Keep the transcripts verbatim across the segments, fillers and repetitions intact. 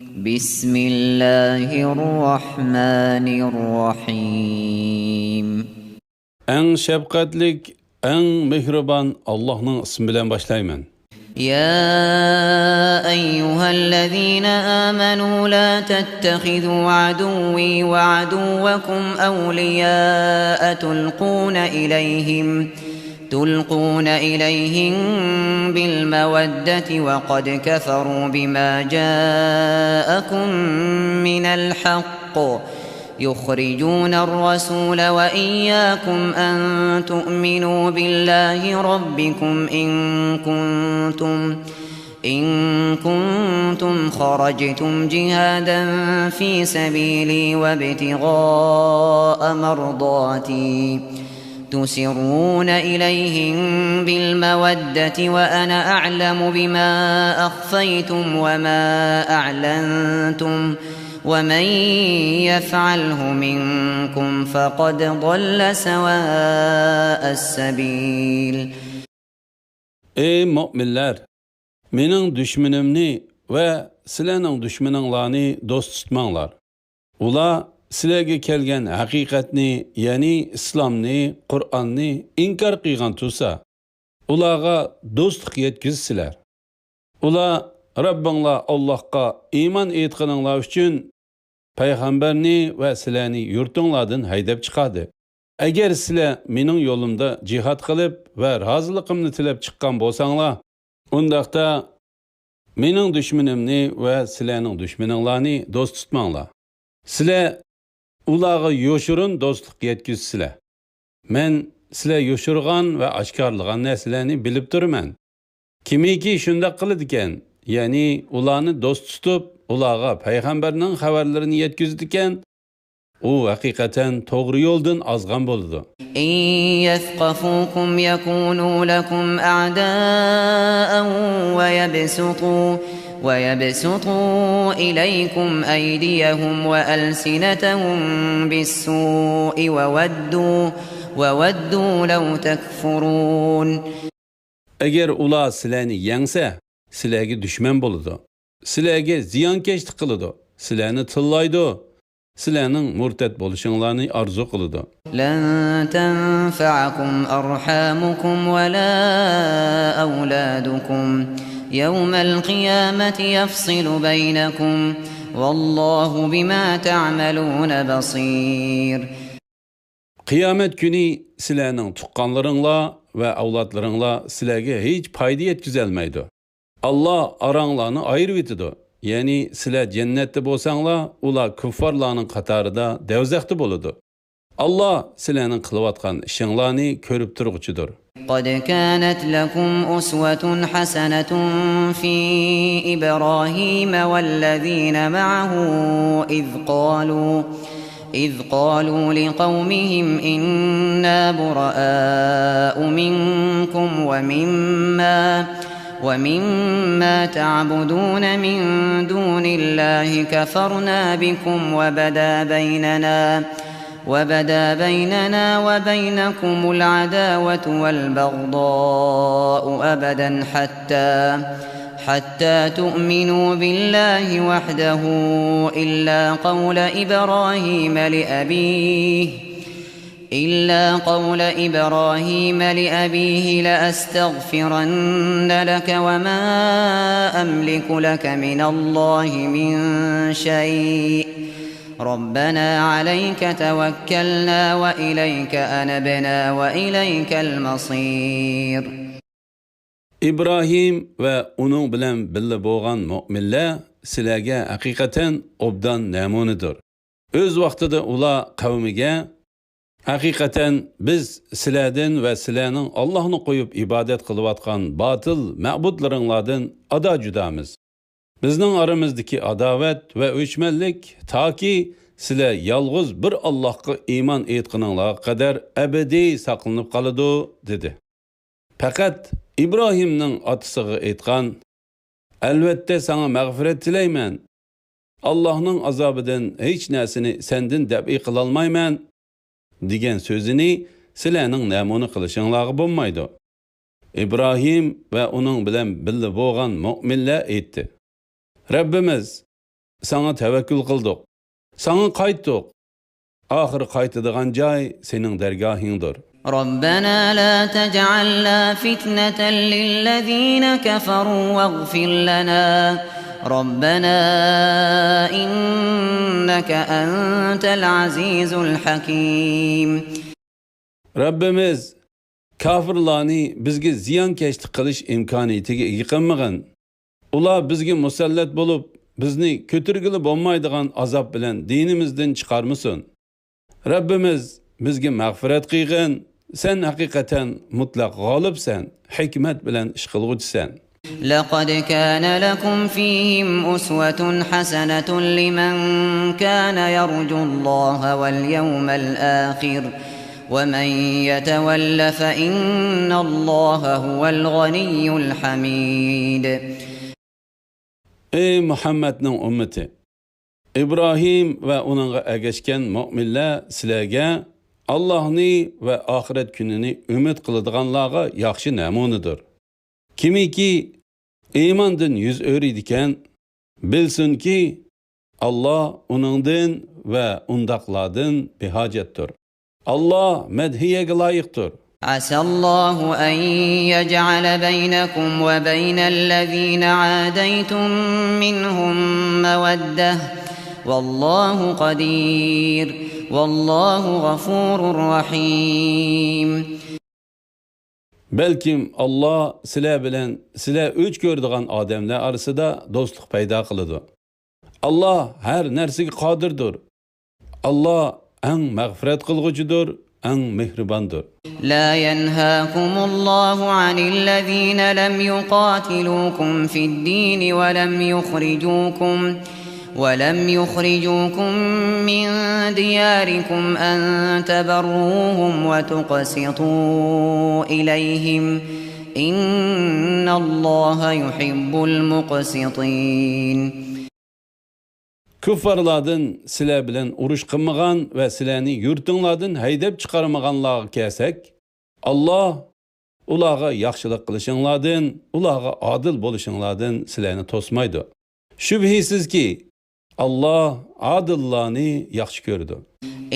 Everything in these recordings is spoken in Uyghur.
بسم الله الرحمن الرحيم. ئەڭ شەپقەتلىك، ئەڭ مېھرىبان ئاللاھنىڭ ئىسمى بىلەن باشلايمەن. يا أيها الذين آمنوا لا تتخذوا عدوي وعدوكم أولياء تلقون إليهم تلقون إليهم بالمودة وقد كفروا بما جاءكم من الحق يخرجون الرسول وإياكم أن تؤمنوا بالله ربكم إن كنتم إن كنتم خرجتم جهادا في سبيلي وابتغاء مرضاتي تسرون إليهم بالمودة وأنا أعلم بما أخفيتم وما أعلنتم ومن يفعله منكم فقد ضل سواء السبيل. ئەي مۆمىنلەر! مېنىڭ دۈشمىنىمنى ۋە سىلەرنىڭ دۈشمىنىڭلارنى دوست تۇتماڭلار. ئۇلار سىلەرگە كەلگەن ھەقىقەتنى، يەنى ئىسلامنى، قۇرئاننى ئىنكار قىلغان تۇرسا، ئۇلارغا دوستلۇق يەتكۈزىسىلەر. ئۇلار رەببىڭلار ئاللاھقا ئىمان ئېيتقىنىڭلار ئۈچۈن پەيغەمبەرنى ۋە سىلەرنى يۇرتۇڭلاردىن ھەيدەپ چىقاردى. ئەگەر سىلەر مېنىڭ يولۇمدا جىھاد قىلىپ ۋە رازىلىقىمنى تىلەپ چىققان بولساڭلار، ئۇنداقتا مېنىڭ دۈشمىنىمنى ۋە سىلەرنىڭ دۈشمىنىڭلارنى دوست تۇتماڭلار. سىلەر ئۇلارغا يوشۇرۇن دوستلۇق يەتكۈزىسىلەر. مەن سىلەر يوشۇرغان ۋە ئاشكارىلىغان نەرسىلەرنى بىلىپ تۇرىمەن. كىمكى شۇنداق قىلىدىكەن، يەنى ئۇلارنى دوست تۇتۇپ، ئۇلارغا پەيغەمبەرنىڭ خەۋەرلىرىنى يەتكۈزىدىكەن، ئۇ ھەقىقەتەن توغرا يولدىن ئازغان بولىدۇ. إن يثقفوكم يكونوا لكم أعداء ويبسطوا ويبسطوا إليكم أيديهم وألسنتهم بالسوء وودوا وودوا لو تكفرون. ئەگەر ئۇلار سىلەرنى يەڭسە، سىلەرگە دۈشمەن بولىدۇ. سىلەرگە زىيانكەشلىك قىلىدۇ. سىلەرنى تىللايدۇ. سىلەرنىڭ مۇرتەت بولۇشۇڭلارنى ئارزۇ قىلىدۇ. لن تنفعكم أرحامكم ولا أولادكم يوم القيامة يفصل بينكم والله بما تعملون بصير. قىيامەت كۈنى سىلەرنىڭ تۇغقانلىرىڭلار ۋە ئەۋلادلىرىڭلار سىلەرگە ھېچ پايدا يەتكۈزەلمەيدۇ. ئاللا ئاراڭلارنى ئايرىۋېتىدۇ. يەنى سىلەر جەننەتتە بولساڭلار، ئۇلار كۇففارلارنىڭ قاتارىدا دەۋزەختە بولىدۇ. ئاللا سىلەرنىڭ قىلىۋاتقان ئىشىڭلارنى كۆرۈپ تۇرغۇچىدۇر. قد كانت لكم أسوة حسنة في إبراهيم والذين معه إذ قالوا إذ قالوا لقومهم إنا براء منكم ومما ومما تعبدون من دون الله كفرنا بكم وبدا بيننا وبدا بيننا وبينكم العداوة والبغضاء أبدا حتى حتى تؤمنوا بالله وحده إلا قول إبراهيم لأبيه إلا قول إبراهيم لأبيه لأستغفرن لك وما أملك لك من الله من شيء ربنا عليك توكلنا وإليك أنبنا وإليك المصير. ئىبراھىم ۋە ئۇنىڭ بىلەن بىللە بولغان مۆمىنلەر سىلەرگە ھەقىقەتەن ئوبدان نەمۇنىدۇر. ئۆز ۋاقتىدا ئۇلار قەۋمىگە، ھەقىقەتەن بىز سىلەردىن ۋە سىلەرنىڭ ئاللاھنى قويۇپ ئىبادەت قىلىۋاتقان باتىل مەبۇدلىرىڭلاردىن ئادا جۇدامىز. بىزنىڭ ئارىمىزدىكى ئاداۋەت ۋە ئۆچمەنلىك تاكى سىلەر يالغۇز بىر ئاللاھقا ئىمان ئېيتقىنىڭلارغا قەدەر ئەبەدىي ساقلىنىپ قالىدۇ، دېدى. پەقەت ئىبراھىمنىڭ ئاتىسىغا ئېيتقان، ئەلۋەتتە ساڭا مەغپىرەت تىلەيمەن، ئاللاھنىڭ ئازابىدىن ھېچ نەرسىنى سەندىن دەپئى قىلالمايمەن، دېگەن سۆزىنى سىلەرنىڭ نەمۇنە قىلىشىڭلارغا بولمايدۇ. ئىبراھىم ۋە ئۇنىڭ بىلەن بىللە بولغان مۆمىنلەر ئېيتتى، رەببىمىز، ساڭا تەۋەككۈل قىلدۇق. ساڭا قايتتۇق. ئاخىر قايتىدىغان جاي سېنىڭ دەرگاھىڭدۇر. ربنا لا تجعلنا فتنة للذين كفروا واغفر لنا ربنا إنك أنت العزيز الحكيم. رەببىمىز، كاپىرلارنى بىزگە زىيانكەشلىك قىلىش ئىمكانىيىتىگە ئىگە قىلمىغىن. ئۇلار بىزگە مۇسەللەت بولۇپ، بىزنى كۆتۈرگىلى بولمايدىغان ئازاب بىلەن دىنىمىزدىن چىقارمىسۇن. رەببىمىز، بىزگە مەغپىرەت قىلغىن، سەن ھەقىقەتەن مۇتلەق غالىبسەن، ھېكمەت بىلەن ئىش قىلغۇچىسەن. لقد كان لكم فيهم أسوة حسنة لمن كان يرجو الله واليوم الآخر ومن يتول فإن الله هو الغني الحميد. ئەي مۇھەممەدنىڭ ئۈممىتى! ئىبراھىم ۋە ئۇنىڭغا ئەگەشكەن مۆمىنلەر سىلەرگە ئاللاھنى ۋە ئاخىرەت كۈنىنى ئۈمىد قىلىدىغانلارغا ياخشى نەمۇنىدۇر. كىمكى ئىماندىن يۈز ئۆرۈيدىكەن، بىلسۇنكى، ئاللاھ ئۇنىڭدىن ۋە ئۇنداقلاردىن بىھاجەتتۇر. ئاللاھ مەدھىيەگە لايىقتۇر. عسى الله أن يجعل بينكم وبين الذين عاديتم منهم مودة والله قدير والله غفور رحيم. بەلكىم ئاللاھ سىلەر بىلەن سىلەر ئۆچ كۆرىدىغان ئادەملەر ئارىسىدا دوستلۇق پەيدا قىلىدۇ. ئاللاھ ھەر نەرسىگە قادىردۇر. ئاللاھ ئەڭ مەغپىرەت قىلغۇچىدۇر، ئەڭ مېھرىباندۇر. لا ينهاكم الله عن الذين لم يقاتلوكم في الدين ولم يخرجوكم ولم يخرجوكم من دياركم أن تبروهم وتقسطوا إليهم إن الله يحب المقسطين. كۇففارلاردىن سىلەر بىلەن ئۇرۇش قىلمىغان ۋە سىلەرنى يۇرتۇڭلاردىن ھەيدەپ چىقارمىغانلارغا كەلسەك، ئاللاھ ئۇلارغا ياخشىلىق قىلىشىڭلاردىن، ئۇلارغا ئادىل بولۇشۇڭلاردىن سىلەرنى توسمايدۇ. شۈبھىسىزكى، ئاللاھ ئادىللارنى ياخشى كۆرىدۇ.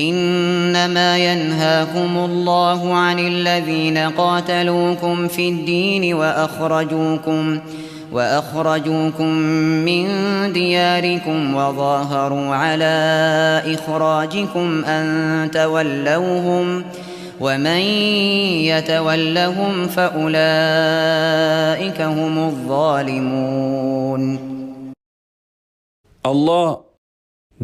إنما ينهاكم الله عن الذين قاتلوكم في الدين وأخرجوكم وأخرجوكم من دياركم وظاهروا على إخراجكم أن تولوهم ومن يتولهم فأولئك هم الظالمون. ئاللاھ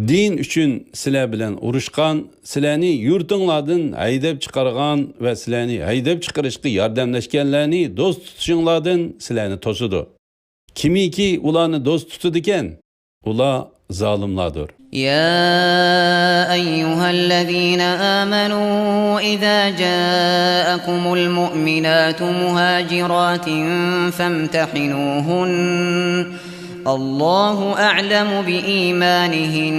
دىن ئۈچۈن سىلەر بىلەن ئۇرۇشقان، سىلەرنى يۇرتۇڭلاردىن ھەيدەپ چىقارغان ۋە سىلەرنى ھەيدەپ چىقىرىشقا ياردەملەشكەنلەرنى دوست تۇتۇشۇڭلاردىن سىلەرنى توسىدۇ. كىمكى ئۇلارنى دوست تۇتىدىكەن، ئۇلار زالىملاردۇر. يا أيها الذين آمنوا إذا جاءكم المؤمنات مهاجرات فامتحنوهن الله أعلم بإيمانهن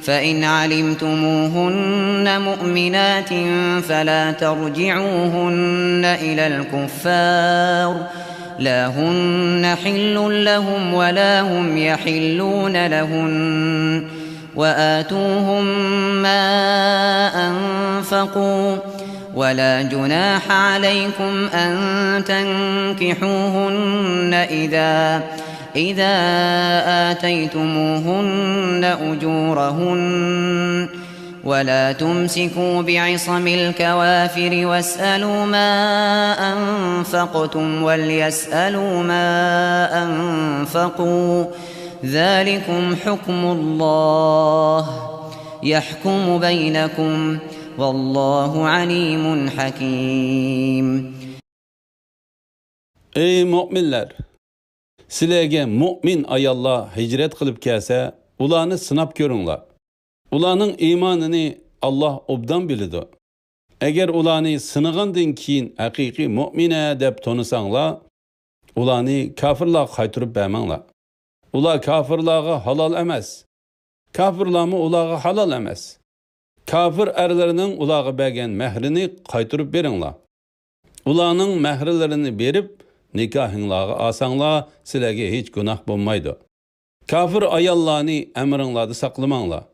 فإن علمتموهن مؤمنات فلا ترجعوهن إلى الكفار لا هن حل لهم ولا هم يحلون لهن وآتوهم ما أنفقوا ولا جناح عليكم أن تنكحوهن إذا إذا آتيتموهن أجورهن ولا تمسكوا بعصم الكوافر واسألوا ما أنفقتم وليسألوا ما أنفقوا ذلكم حكم الله يحكم بينكم والله عليم حكيم. ئەي مۆمىنلەر! سىلەرگە مۆمىن ئاياللار ھىجرەت قىلىپ كەلسە، ئۇلارنى سىناپ كۆرۈڭلار. ئۇلارنىڭ ئىمانىنى ئاللاھ ئوبدان بىلىدۇ. ئەگەر ئۇلارنى سىنىغاندىن كېيىن ھەقىقىي مۆمىنە دەپ تونۇساڭلار، ئۇلارنى كاپىرلارغا قايتۇرۇپ بەرمەڭلار. ئۇلار كاپىرلارغا ھالال ئەمەس. كاپىرلارمۇ ئۇلارغا ھالال ئەمەس. كاپىر ئەرلەرنىڭ ئۇلارغا بەرگەن مەھرىنى قايتۇرۇپ بېرىڭلار. ئۇلارنىڭ مەھرىلىرىنى بېرىپ، نىكاھىڭلارغا ئالساڭلار، سىلەرگە ھېچ گۇناھ بولمايدۇ. كاپىر ئاياللارنى ئەمرىڭلاردا ساقلىماڭلار.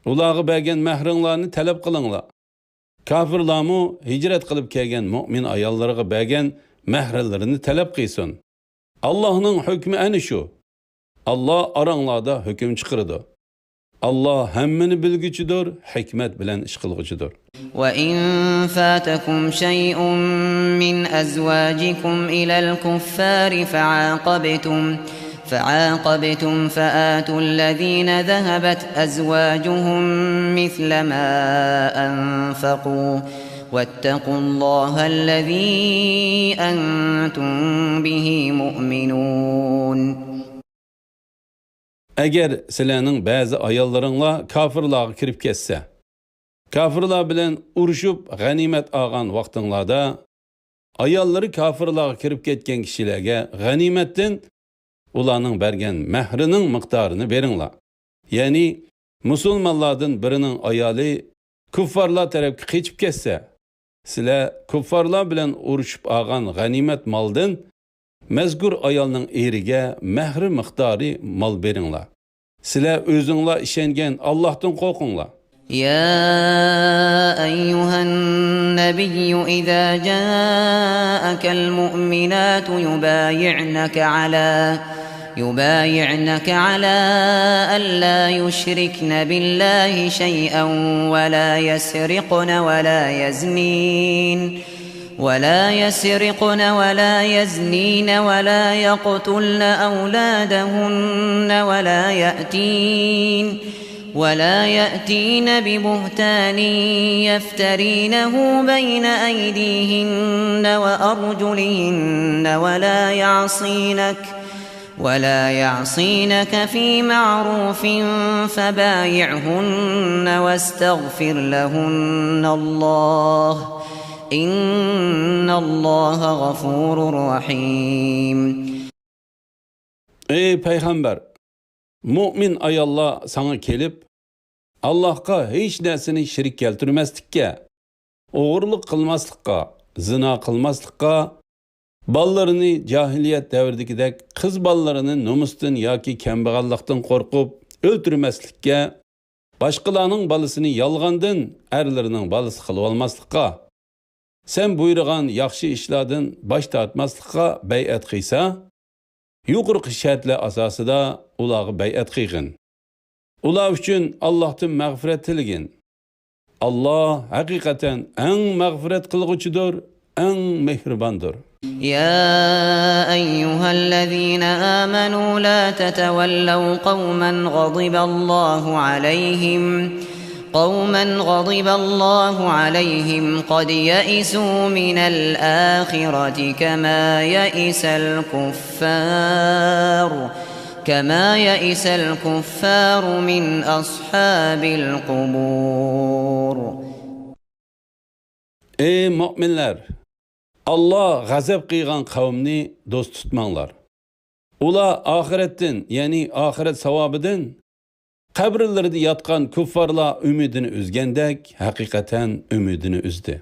ئۇلارغا بەرگەن مەھرىڭلارنى تەلەپ قىلىڭلار. كاپىرلارمۇ ھىجرەت قىلىپ كەلگەن مۆمىن ئاياللىرىغا بەرگەن مەھرىلىرىنى تەلەپ قىلسۇن. ئاللاھنىڭ ھۆكمى ئەنە شۇ. ئاللا ئاراڭلاردا ھۆكۈم چىقىرىدۇ. ئاللا ھەممىنى بىلگۈچىدۇر، ھېكمەت بىلەن ئىش قىلغۇچىدۇر. وإن فاتكم شيء من أزواجكم إلى الكفار فعاقبتم، فعاقبتم فآتوا الذين ذهبت أزواجهم مثل ما أنفقوا، واتقوا الله الذي أنتم به مؤمنون. ئەگەر سىلەرنىڭ بەزى ئاياللىرىڭلار كاپىرلارغا كىرىپ كەتسە، كاپىرلار بىلەن ئۇرۇشۇپ غەنىيمەت ئالغان ۋاقتىڭلاردا، ئاياللىرى كاپىرلارغا كىرىپ كەتكەن كىشىلەرگە غەنىيمەتتىن ئۇلارنىڭ بەرگەن مەھرىنىڭ مىقدارىنى بېرىڭلار. يەنى مۇسۇلمانلاردىن بىرىنىڭ ئايالى كۇففارلار تەرەپكە قېچىپ كەتسە، سىلەر كۇففارلار بىلەن ئۇرۇشۇپ ئالغان غەنىيمەت مالدىن مەزكۇر ئايالنىڭ ئېرىگە مەھرى مىقدارى مال بېرىڭلار. سىلەر ئۆزۈڭلار ئىشەنگەن ئاللاھتىن قورقۇڭلار. يا أيها النبي إذا جاءك المؤمنات يبايعنك على يبايعنك على أن لا يشركن بالله شيئا ولا يسرقن ولا يزنين ولا يسرقن ولا يزنين ولا يقتلن أولادهن ولا يأتين ولا يأتين ببهتان يفترينه بين أيديهن وأرجلهن ولا يعصينك ولا يعصينك في معروف فبايعهن واستغفر لهن الله إن الله غفور رحيم. ئەي پەيغەمبەر، مۆمىن ئاياللار ساڭا كېلىپ، ئاللاھقا ھېچ نەرسىنى شېرىك كەلتۈرمەسلىككە، ئوغرىلىق قىلماسلىققا، زىنا قىلماسلىققا، بالىلىرىنى جاھىلىيەت دەۋرىدىكىدەك قىز بالىلىرىنى نومۇستىن ياكى كەمبەغەللىكتىن قورقۇپ ئۆلتۈرمەسلىككە، باشقىلارنىڭ بالىسىنى يالغاندىن ئەرلىرىنىڭ بالىسى قىلىۋالماسلىققا، سەن بۇيرۇغان ياخشى ئىشلاردىن باش تارتماسلىققا بەيئەت قىلسا، يۇقىرىقى شەرتلەر ئاساسىدا ئۇلارغا بەيئەت قىلغىن. ئۇلار ئۈچۈن ئاللاھتىن مەغپىرەت تىلىگىن. ئاللاھ ھەقىقەتەن ئەڭ مەغپىرەت قىلغۇچىدۇر، ئەڭ مېھرىباندۇر. يا أيها الذين آمنوا لا تتولوا قوما غضب الله عليهم قوما غضب الله عليهم قد يئسوا من الآخرة كما يئس الكفار كما يئس الكفار من أصحاب القبور. ئەي مۆمىنلەر! ئاللاھ غەزەپ قىلغان قەۋمنى دوست تۇتماڭلار. ئۇلار ئاخىرەتتىن، يەنى ئاخىرەت ساۋابىدىن، قەبرىلىرىدە ياتقان كۇففارلار ئۈمىدىنى ئۈزگەندەك، ھەقىقەتەن ئۈمىدىنى ئۈزدى.